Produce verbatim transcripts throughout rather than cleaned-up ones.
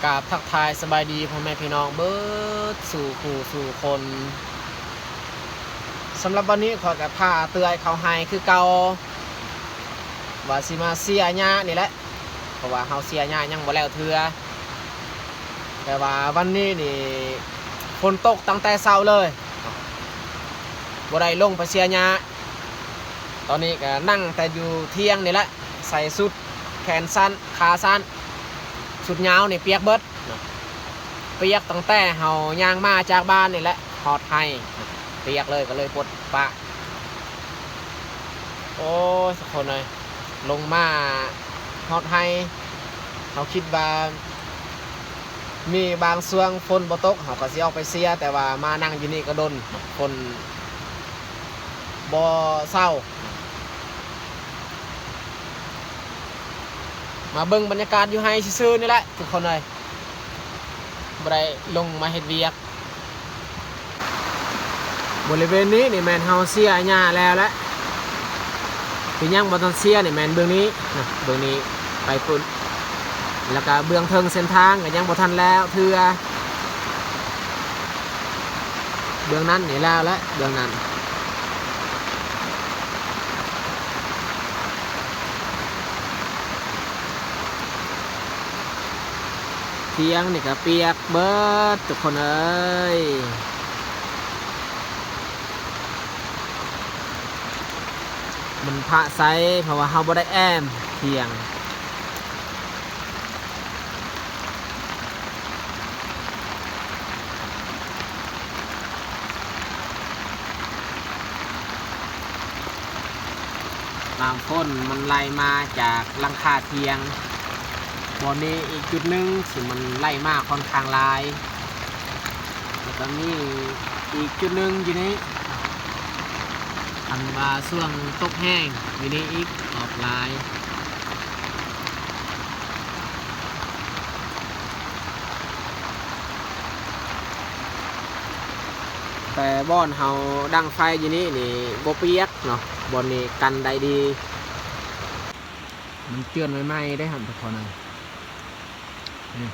กราบทักทายสบายดีพ่อแม่พี่น้องเบิดสู่ผู้สู่คน สำหรับวันนี้ข้อยก็พาเตื้อยเข้าไฮ่คือเก่า ว่าสิมาเสียหญ้านี่แหละ เพราะว่าเฮาเสียหญ้ายังบ่แล้วเทื่อ แต่ว่าวันนี้นี่ฝนตกตั้งแต่เช้าเลย บ่ได้ลงไปเสียหญ้า ตอนนี้ก็นั่งแต่อยู่เถียงนี่แหละ ใส่ชุดแขนสั้น ขาสั้น ชุดยาวนี่เปียกเบิด เปียกตั้งแต่เฮาย่างมาจากบ้านนี่แหละ ฮอดไฮ่ เปียกเลย ก็เลยปลดปะ โอ้ย ทุกคนเอ้ย ลงมาฮอดไฮ่ เฮาคิดว่า มีบางช่วงฝนบ่ตก เฮาก็สิออกไปเสีย แต่ว่ามานั่งอยู่นี่ก็ดน ฝนบ่เซา มาเบิ่งบรรยากาศอยู่ไฮ่ซื่อๆนี่แหละ ทุกคนเอ้ย บ่ได้ลงมาเฮ็ดเวียก บริเวณนี้นี่แม่นเฮาเสียหญ้าแล้วแหละ ที่ยังบ่ทันเสียนี่แม่นเบื้องนี้นะ เบื้องนี้ไปพุ้น แล้วก็เบื้องเทิงเส้นทางก็ยังบ่ทันแล้วเทื่อ เบื้องนั้นนี่แล้วแหละ เบื้องนั้น เถียงนี่ก็เปียกเบิดทุกคนเอ้ย มันพะไซ เพราะว่าเฮาบ่ได้แอมเถียง น้ำฝนมันไหลมาจากหลังคาเถียง บ่อนนี้อีกจุดหนึ่งที่มันไหลมาค่อนข้างหลาย แล้วก็มีอีกจุดหนึ่งอยู่นี้ อันว่าช่วงตกแฮงอยู่นี้อีกออกหลาย แต่บ่อนเฮาดังไฟอยู่นี้นี่บ่เปียกเนาะ บ่อนนี้กันได้ดี มันเจือนใหม่ๆได้หั่นทุกคนเอ้ย นี่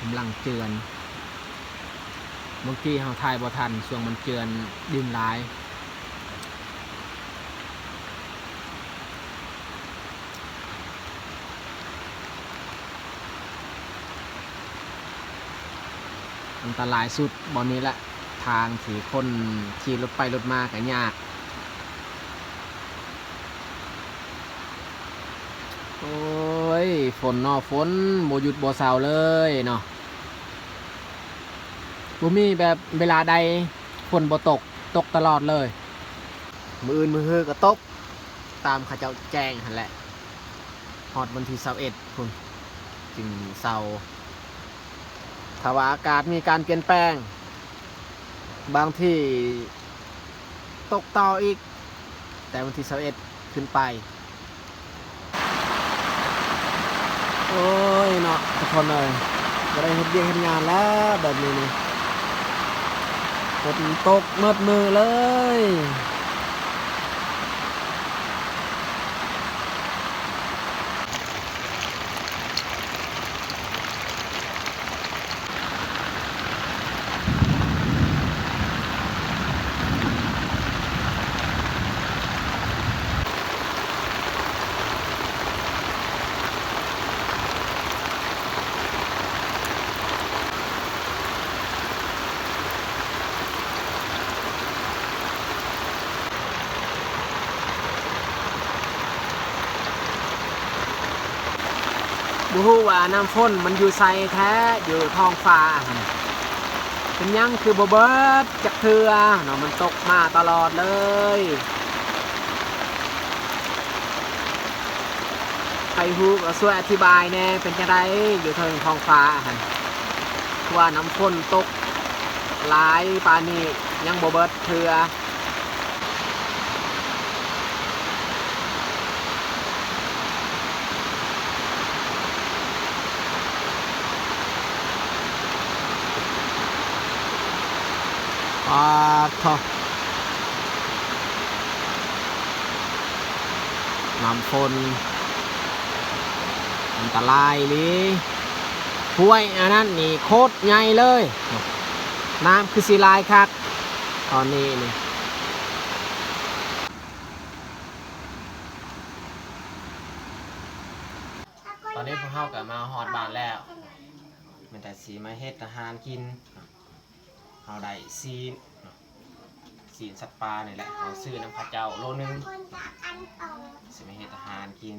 กำลังเจือน เมื่อกี้เฮาถ่ายบ่ทัน ช่วงมันเจือนดินหลาย อันตรายสุดบ่อนนี้แหละ ทางที่คนขี่รถไปรถมาก็ยาก โอ้ย ฝนเนาะ ฝนบ่หยุดบ่เซาเลยเนาะ บ่มีแบบเวลาใดฝนบ่ตก ตกตลอดเลย มื้ออื่นมื้อฮือก็ตก ตามเขาเจ้าแจ้งหั่นแหละ ฮอดวันที่ซาวเอ็ดพุ้น จึงเซา ถ้าว่าอากาศมีการเปลี่ยนแปลง บางที่ตกต่ออีก แต่วันที่ซาวเอ็ดขึ้นไป โอ้ยเนาะ ทุกคนเอ้ย บ่ได้เฮ็ดเวียกเฮ็ดงานแล้วแบบนี้นี่ ฝนตกหมดมื้อเลย บ่ฮู้ว่าน้ำฝนมันอยู่ไสแท้ อยู่ท้องฟ้าหั่น เป็นหยังคือบ่เบิดจักเทื่อเนาะ มันตกมาตลอดเลย ใครฮู้ก็ช่วยอธิบายแหน่ เป็นจั่งใดอยู่เทิงท้องฟ้าหั่น ว่าน้ำฝนตกหลายปานนี้ยังบ่เบิดเทื่อ ปาดเถาะ ฝน อันตรายอีหลี ห้วยอันนั้นนี่โคตรใหญ่เลย น้ำคือสิหลายคัก ตอนนี้นี่ ตอนนี้พวกเฮาก็มาฮอดบ้านแล้ว แม่นแต่สิมาเฮ็ดอาหารกิน เฮาได้ซี้นเนาะ ซี้นสัตว์ป่านี่แหละ เฮาซื้อนำเขาเจ้าโลหนึ่ง สิมาเฮ็ดอาหารกิน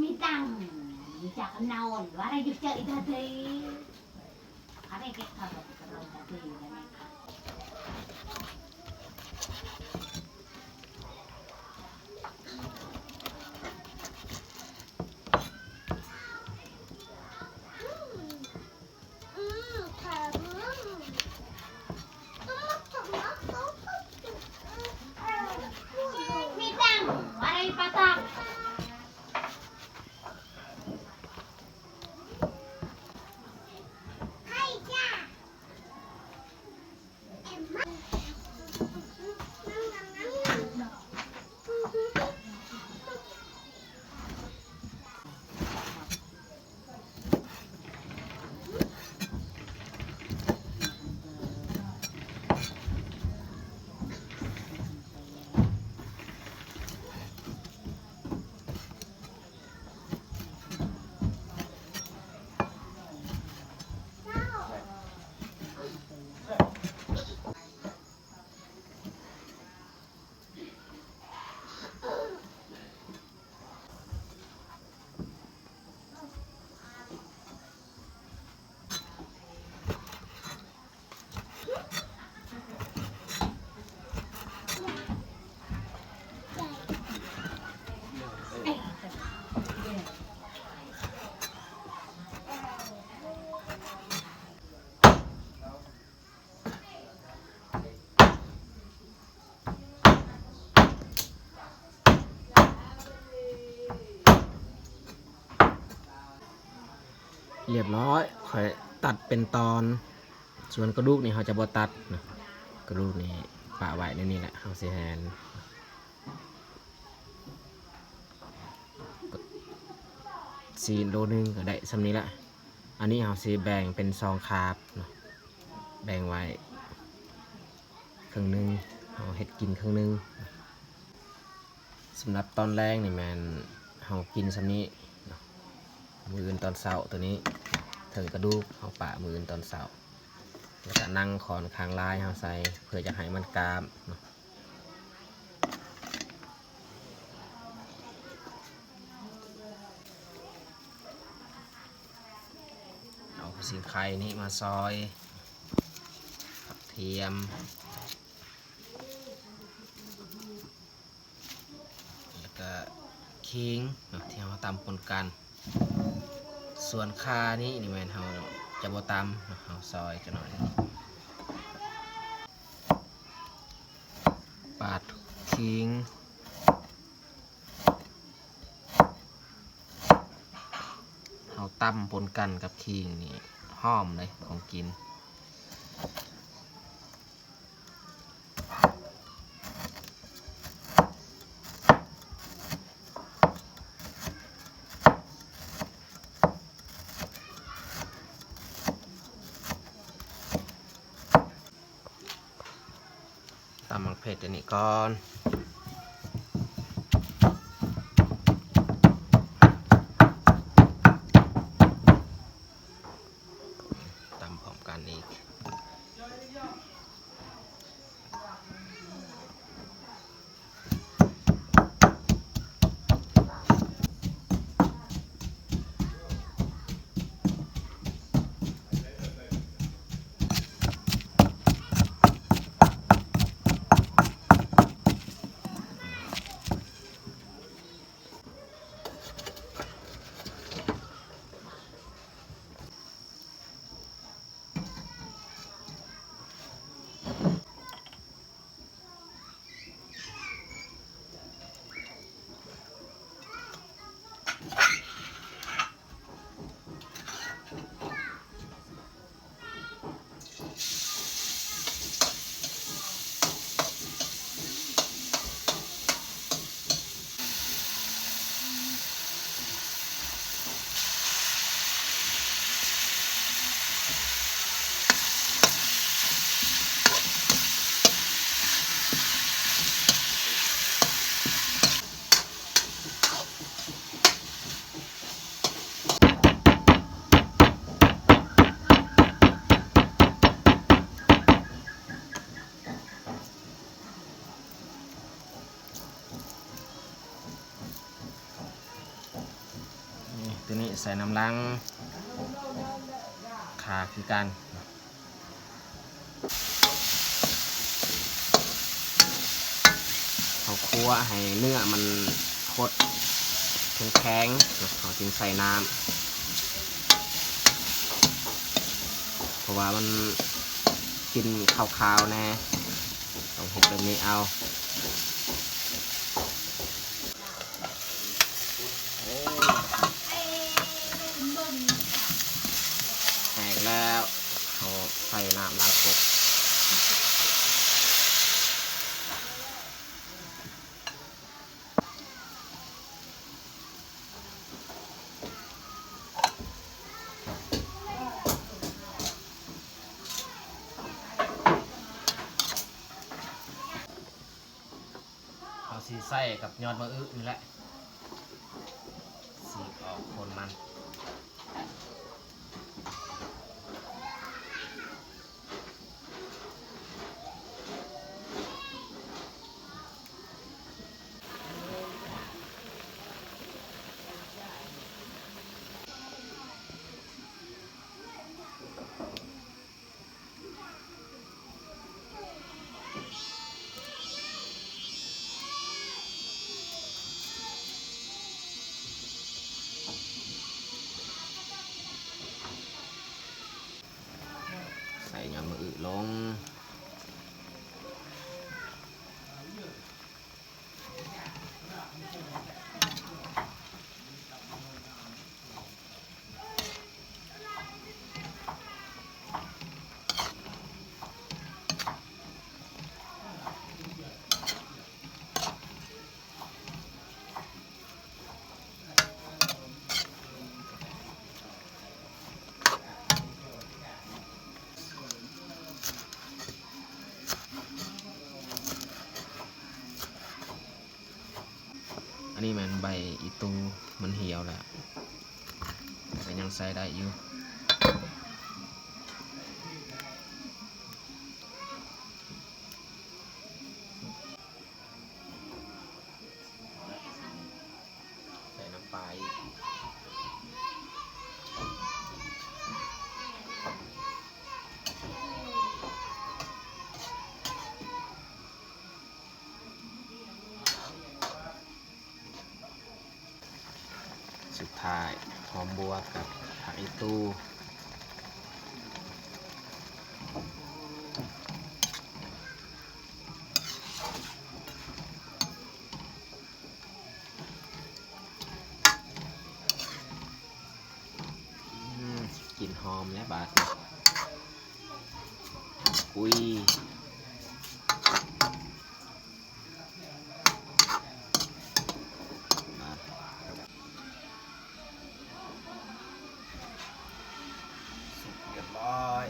มีตังค์ มีจักนอน ว่าอะไรอยู่เจออีกที อะไรเก็บข้าวกับกระโหลกกระเทียมกันเนี่ย มีตังค์ อะไรปะตังค์ เรียบร้อย ข้อยตัดเป็นตอน ส่วนกระดูกนี่เฮาจะบ่ตัดนะ กระดูกนี่ปะไว้ในนี้แหละ เฮาสิหั่น ซี้นโลหนึ่งก็ได้ส่ำนี้ละ อันนี้เฮาสิแบ่งเป็นสองคาบเนาะ แบ่งไว้ครึ่งหนึ่ง เฮาเฮ็ดกินครึ่งหนึ่ง สำหรับตอนแลงนี่แม่นเฮากินส่ำนี้เนาะ มื้ออื่นตอนเช้าตัวนี้ เทิงกระดูกเฮาปะมื้ออื่นตอนเช้า แล้วก็นั่งขอนข้างลายเฮาใส่ เพื่อจะให้มันกรามเนาะ เอาสิงไคนี่มาซอย กระเทียม แล้วก็ขิงเนาะ ที่เฮาตำปนกัน ส่วนข่านี่ นี่แม่นเฮาจะบ่ตำเนาะ เฮาซอยจักหน่อย ปาดขิง เฮาตำปนกันกับขิงนี่ หอมเลยของกิน ตำหมากเผ็ดอันนี้ก่อน ตำพร้อมกันอีก ต นี่ใส่น้ำลัง ขาคือกัน เขาคั่วให้เนื้อมันหดแข็งๆ เขาจึงใส่น้ำ เพราะว่ามันกินคาวๆแน่ ต้องเฮ็ดแบบนี้เอา แตกแล้ว เขาใส่น้ำหลายโพด เขาสิใส่กับยอดมะอึนี่แหละ สีกออกคนมัน ใส่ยอดมะอึลง อันนี้แม่นใบอีตู มันเหี่ยวแล้ว แต่ก็ยังใส่ได้อยู่ ใส่น้ำปลาอีก สุดท้ายหอมบัวกับผักอีตู อืม กลิ่นหอมแล้วบาดนี้ อุ้ย มา สุกเรียบร้อย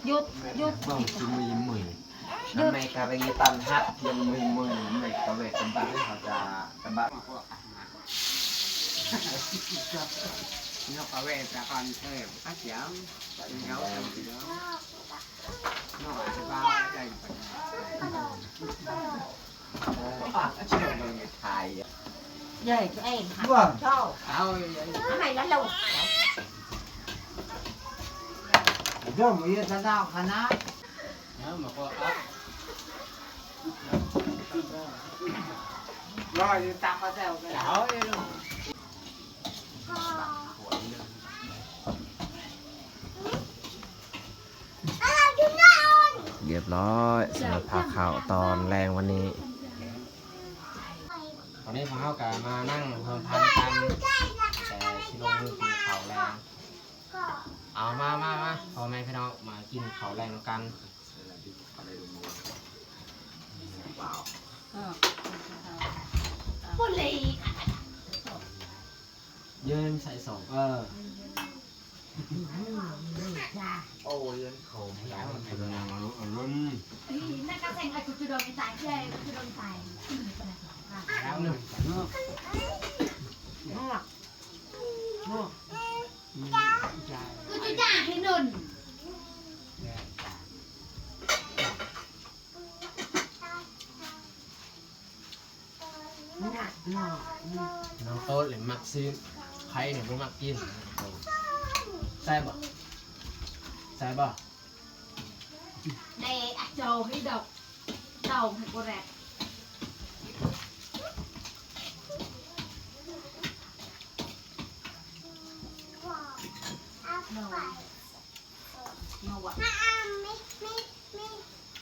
หยุด หยุด Bông chỉ mùi mùi. Năm nay cà phê tan hát, dân mùi mùi, mùi cà phê tầm bạc, họ ra tầm bạc. Nó có về ta còn thuê phát triển, tận gấu tận gì đó. Nó bảo là ba đây. Ơ, cái chuyện này người Thái. Vậy tụi em hả? Vâng. Sao? Sao vậy? Cái này nó lâu. Giờ mới yên tao tao khả năng. Nhớ mà cô ớt. Rồi, tao có theo cái đó. Chảo đi luôn. เรียบร้อยสำหรับพาข้าวตอนแรงวันนี้ ตอนนี้พวกเราก็มานั่งรวมพานกัน แต่สิลงมือกินข้าวแรง เอามามามาพ่อแม่พี่น้องมากินข้าวแรงกัน บุหรี่ ยืนใส่สอง เออ โอ้ยยังเขาไม่เอา Ang ang ang Nakaseng ay kutsudong itay. Yay, kutsudong itay. Kutsudong hinun. Nang tol, eh, Maxi, kain eh, bumakin. Saya ba? Saya ba? Dai, ah, jauh hidup. Jauh, kurek. No. No, wa.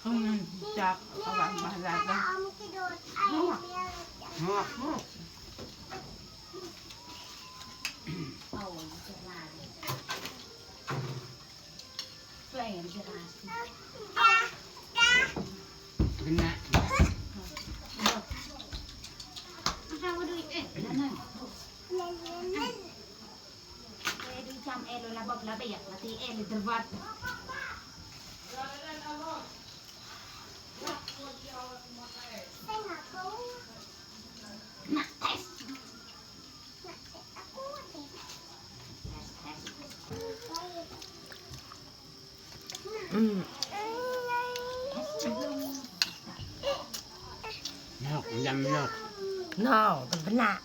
Ang nagtap, awan bahala ka. Oh, ito na. Plain, ito na. Gina. Ang tawag doon, eh, ano? Pwede siyang elo labag labi, ah. Mati elo derbat. Mm. Nok, yam nok. No, bebenak.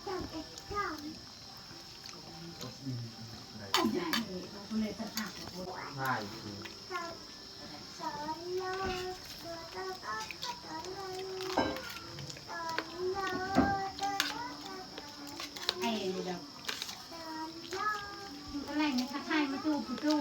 ใช่ ไอ้เดี๋ยวอะไรเนี่ยทักทายมาตู้ประตู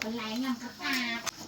Pelai ngam ketat.